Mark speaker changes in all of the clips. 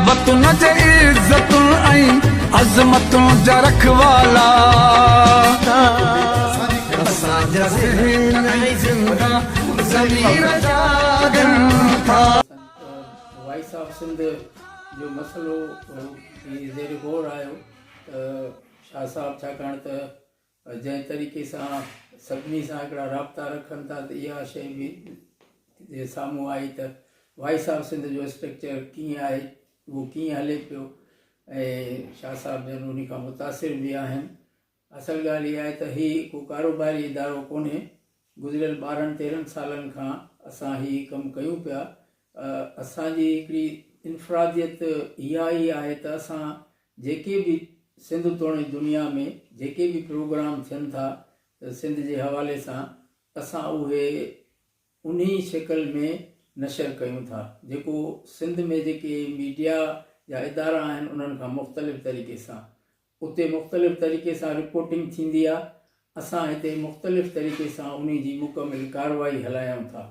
Speaker 1: وطن جي عزتن ۽ عظمتن جا رکوالا. اسان جا ذهن ۽ زنده ضمير جاڳن ٿا.
Speaker 2: وائس آف سنڌ جو مسئلو هي زير غور آيو ته شاهه صاحب ڇاڪاڻ ته جنهن طريقي سان سڀني سان هڪڙا رابطا رکن ٿا ته اها شيء به سامهون آئي ته وائس آف سنڌ جو اسٽرڪچر ڪيئن آهي اهو ڪيئن هلي پيو ۽ شاهه صاحب جن ان کان متاثر به آهن. اصل ڳالهه اها آهي ته هي ڪو ڪاروباري ادارو ڪونهي گذريل 12 13 سالن کان اسان هي ڪم ڪيون پيا اسان جي هڪڙي انفراديت اها ئي آهي ته اسان جيڪي به سنڌ توڻي دنيا ۾ جيڪي به پروگرام ٿين ٿا سنڌ جي حوالي سان اسان اهي انهي شڪل ۾ نشر ڪيون ٿا جيڪو سنڌ ۾ جيڪي ميڊيا جا ادارا آهن انهن کان مختلف طريقي سان اتي مختلف طريقي سان رپورٽنگ ٿيندي آ اسان هتي مختلف طريقي سان انهي جي مڪمل ڪارروائي هلايون ٿا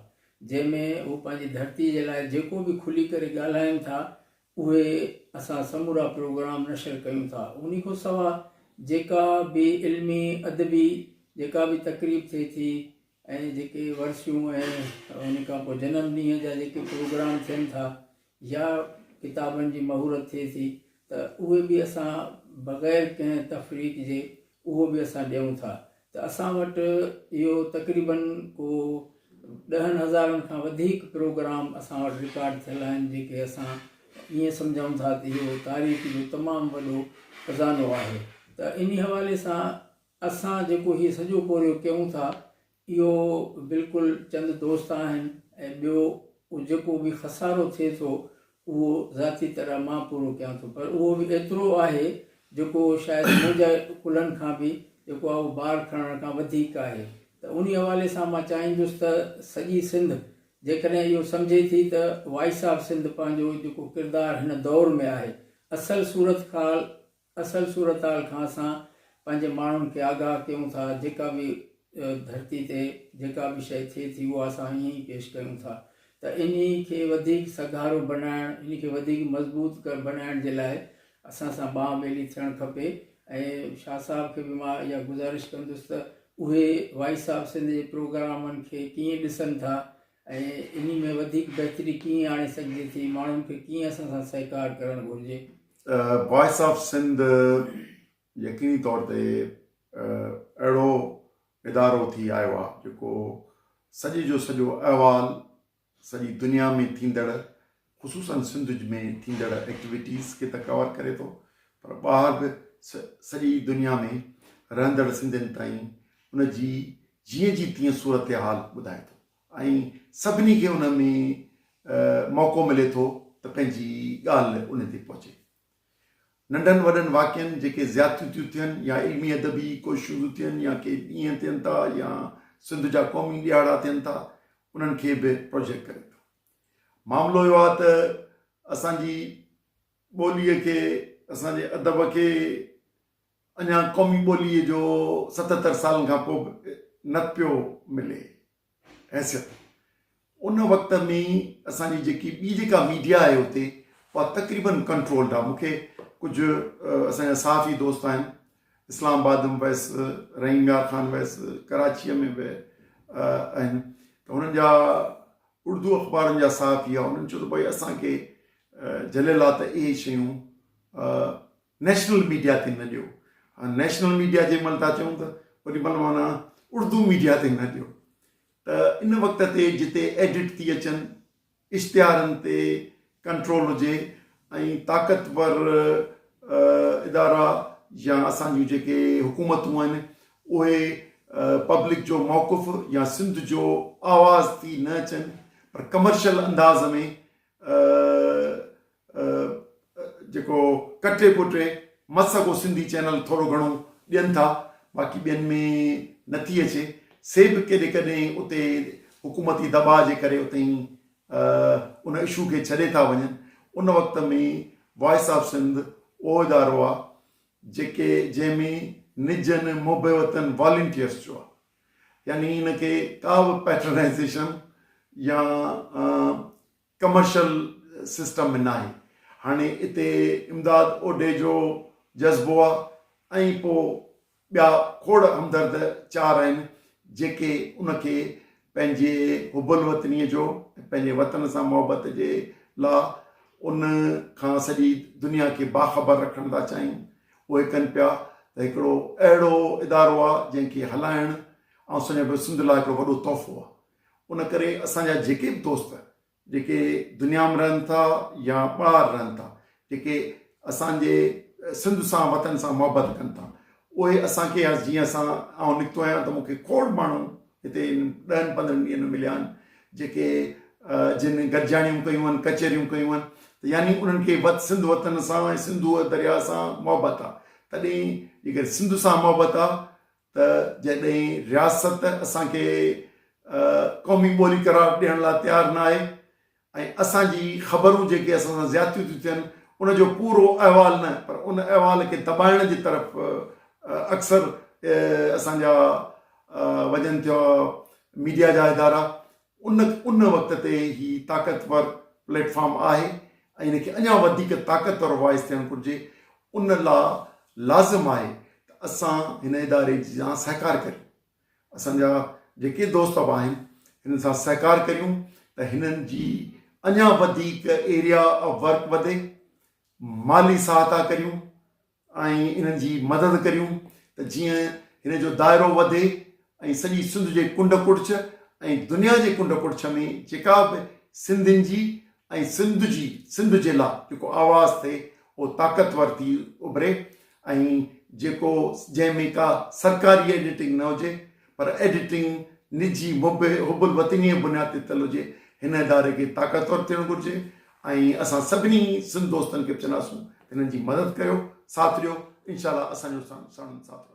Speaker 2: جنهن ۾ هو پنهنجي ڌرتي جي لاء جيڪو به کلي ڪري ڳالهائين ٿا اهي اسان سمورا پروگرام نشر ڪيون ٿا. انهي کان سوا جيڪا به علمي ادبي جيڪا به تقريب ٿئي ٿي ۽ جيڪي ورسيون ۽ انهي کان پوء جنم ڏينهن جا جيڪي پروگرام ٿين ٿا يا ڪتابن جي مهورت ٿئي ٿي ته اهي به اسان بغير ڪنهن تفريق جي اهو به اسان ڏيون ٿا ته اسان وٽ اهو تقريبن ڪو ڏهن هزارن کان وڌيڪ پروگرام اسان وٽ رڪارڊ ٿيل آهن جيڪي اسان ائين سمجهون ٿا ته اهو تاريخ جو تمام وڏو خزانو آهي ته انهي حوالي سان اسان جيڪو هي سڄو پورهيو ڪيون ٿا اهو بلڪل چند دوست آهن ۽ ٻيو جيڪو به خسارو ٿئي ٿو اهو ذاتي طرح مان پورو ڪيان ٿو پر اهو به ايترو آهي جيڪو شايد منهنجي ڪلهن کان به جيڪو آهي اهو بار کڻڻ کان وڌيڪ آهي ته انهي حوالي سان مان چاهيندس ته سڄي سنڌ جيڪڏهن اهو سمجهي ٿي ته وائس آف سنڌ پنهنجو جيڪو ڪردار هن دور ۾ آهي اصل صورتخال اصل صورتحال کان اسان پنهنجي ماڻهن کي آگاهه ڪيون ٿا، جيڪا به ڌرتي تي جيڪا به شيء ٿئي ٿي اها اسان ائين ئي پيش ڪيون ٿا ته انهي کي وڌيڪ سگهارو بنائڻ، انهي کي وڌيڪ مضبوط بنائڻ جي لاء اسان سان ٻانهن ٻيلي ٿيڻ کپي ۽ شاهه صاحب کي به مان اها گذارش ڪندس ته اهي وائس آف سنڌ جي پروگرامن کي ڪيئن ڏسن ٿا ۽ انهي ۾ وڌيڪ بهتري ڪيئن آڻي سگهجي ٿي، ماڻهن کي ڪيئن اسان سان سهڪار ڪرڻ گهرجي.
Speaker 3: وائس آف سنڌ يقيني طور تي اهڙو ادارو ٿي آيو آهي جيڪو سڄي جو سڄو احوال سڄي دنيا ۾ ٿيندڙ خصوصا سنڌ ۾ ٿيندڙ ايڪٽيوٽيز کي ته ڪور ڪري ٿو پر ٻاهر به سڄي دنيا ۾ رهندڙ سنڌين تائين ان جي جيئن جي تيئن صورتحال ٻڌائي ٿو ۽ سڀني کي ان ۾ موقعو ملي ٿو ته پنهنجي ڳالهه ان تي پهچي. ننڍن وڏن واقعن جيڪي زيادتيون ٿيون ٿين يا علمي ادبي ڪوششون ٿيون ٿين يا ڪي ڏينهن ٿين ٿا يا سنڌ جا قومي ڏهاڙا ٿين ٿا انهن کي به پروجيڪٽ ڪري ٿو. معاملو اهو آهي ته اسان جي ٻوليء کي اسان جي ادب کي اڃا قومي ٻوليء جو 77 سالن کان پوء به نه پيو ملي حيثيت. ان وقت ۾ اسان جي جيڪي ٻي جيڪا ميڊيا آهي اتي اها تقريبن ڪنٽرولڊ آهي. مون کي ڪجهه اسان جا صحافي دوست آهن، اسلام آباد ۾ ويس، رحيم يار خان ويس، ڪراچيء ۾ به آهن ته انهن جا اردو اخبارن جا صحافي هئا، انهن چيو ته ڀائي اسان کي جهليل آهي ته اهي شيون نيشنل ميڊيا تي نه ڏيو. هاڻ نيشنل ميڊيا جنهن مهل ٿا چئون ته اوڏي مهل معنيٰ اردو ميڊيا تي نه ڏيو ته ان وقت تي جتي ايڊٽ ٿي اچن اشتهارن تي ڪنٽرول هجي ۽ طاقتور ادارا يا اسان جون جيڪي حڪومتون آهن اهي پبلڪ جو موقف يا سنڌ جو آواز ٿي نه اچن پر ڪمرشل انداز ۾ جيڪو ڪٽي پٽي مس ڪو سنڌي چينل ٿورو گهڻو ڏين ٿا باقي ٻين ۾ نٿي اچي سي به ڪيڏي ڪڏهن اتي حڪومتي دٻاء جي ڪري اتي ان اشو کي ڇڏي ٿا وڃن ان وقت ۾ وائس آف سنڌ اهو ادارو آ جيڪي جنهن ۾ نجن محب وطن والنٽيئرس جو آ يعني ان کي ڪا به پيٽرنائزيشن يا ڪمرشل سسٽم ۾ ناهي. هاڻي اتي امداد اوڍي جو جذبو آ ۽ پو ٻيا کوڙ همدرد چار آهن جيڪي ان کي پنهنجي حب الوطنيء جو ۽ پنهنجي وطن سان محبت جي لا ان کان سڄي دنيا کي باخبر رکڻ ٿا چاهين اهي ڪن پيا ته هڪڙو اهڙو ادارو آ جنهن کي هلائڻ آئون سمجهان پيو سنڌ لاء هڪڙو وڏو تحفو آ ان ڪري اسان جا جيڪي به دوست جيڪي دنيا ۾ رهن ٿا يا ٻاهر رهن ٿا جيڪي اسان جي سنڌ سان وطن سان محبت ڪن ٿا اهي اسان کي جيئن اسان آئون نڪتو آهيان ته مون کي کوڙ ماڻهو هتي ڏهن پندرهن ڏينهن ۾ مليا آهن جيڪي جن گڏجاڻيون ڪيون آهن ڪچهريون ڪيون آهن ته يعني انهن کي وت سنڌ وطن سان ۽ سنڌوء درياء سان محبت آهي تڏهن جيڪڏهن سنڌ سان محبت آهي ته جڏهن رياست اسان کي قومي ٻولي قرار ڏيڻ لاء تيار نه آهي ۽ اسان جي خبرون جيڪي اسان سان زيادتيون ٿيون ٿين ان جو پورو احوال نه پر ان احوال کي دٻائڻ جي طرف اڪثر اسان جا وڃن ٿيا ميڊيا جا ادارا ان ان وقت تي هي طاقتور پليٽ فارم آهي ۽ ان کي اڃا وڌيڪ طاقتور وائس ٿيڻ گهرجي ان لا لازم آهي ته اسان هن اداري سان سهڪار ڪريون اسان جا جيڪي دوست به آهن هنن سان سهڪار ڪريون ته هنن جي اڃا وڌيڪ ايريا آف ورڪ وڌي مالي سهائتا ڪريون ۽ انهن جي مدد ڪريون ته جيئن هن جو دائرو وڌي ۽ سڄي سنڌ جي ڪنڊ ڪڙڇ ۽ دنيا جي ڪنڊ ڪڙڇ ۾ جيڪا به سنڌين جي ۽ سنڌ جي سنڌ جي لا جيڪو آواز ٿئي اهو طاقتور ٿي اڀري ۽ جيڪو جنهن ۾ ڪا سرڪاري ايڊيٽنگ نه هجي پر ايڊيٽنگ نجي حب الوطنيء بنياد تي ٿيل هجي هن اداري کي طاقتور ٿيڻ گهرجي ۽ اسان سڀني سنڌ دوستن کي به چونداسون ته هنن جي مدد ڪيو ساٿ ڏيو انشاء الله اسان جو ساڻن ساٿ رهندو.